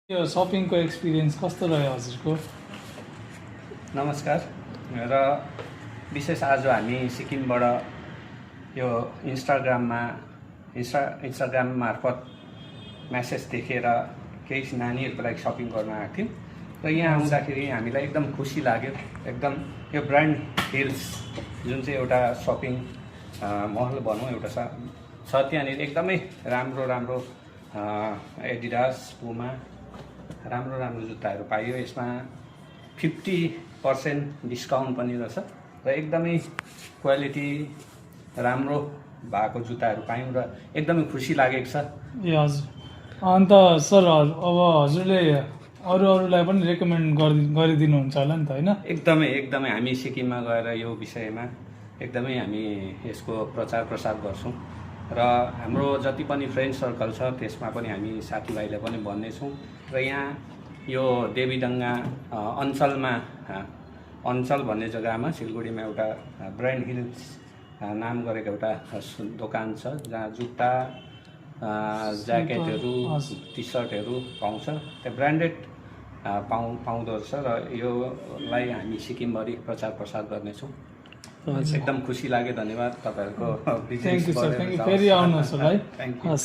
यो सपिङको एक्सपिरियन्स कस्तो रह्यो हजुरको? नमस्कार। र विशेष आज हामी सिक्किमबाट यो इन्स्टाग्राम मार्फत मेसेज देखेर केही नानीहरूको लागि सपिङ गर्न आएको थियौँ र यहाँ आउँदाखेरि हामीलाई एकदम खुसी लाग्यो। एकदम यो ब्रान्ड हिल्स जुन चाहिँ एउटा सपिङ महल भनौँ एउटा छ त्यहाँनिर एकदमै राम्रो राम्रो एडिडास, पुमा राम्रो राम्रो जुत्ताहरू पाइयो। यसमा 50% डिस्काउन्ट पनि रहेछ र एकदमै क्वालिटी राम्रो भएको जुत्ताहरू पायौँ र एकदमै खुसी लागेको छ। ए हजुर, अन्त सर अब हजुरले अरूलाई पनि रेकमेन्ड गरिदिनुहुन्छ होला नि त, होइन? एकदमै हामी सिक्किममा गएर यो विषयमा एकदमै हामी यसको प्रचार प्रसार गर्छौँ र हाम्रो जति पनि फ्रेन्ड सर्कल छ त्यसमा पनि हामी साथीभाइलाई पनि भन्नेछौँ। र यहाँ यो देवीडङ्गा अञ्चलमा अञ्चल भन्ने जग्गामा सिलगढीमा एउटा ब्रान्ड हिल्स नाम गरेको एउटा दोकान छ जहाँ जुत्ता, ज्याकेटहरू, टी सर्टहरू पाउँछ। त्यो ब्रान्डेड पाउँदो रहेछ र योलाई हामी सिक्किमभरि प्रचार प्रसार गर्नेछौँ। एकदम खुसी लाग्यो। धन्यवाद तपाईँहरूको। थ्याङ्क यू सर, फेरि आउनुहोस् होला है। Thank you.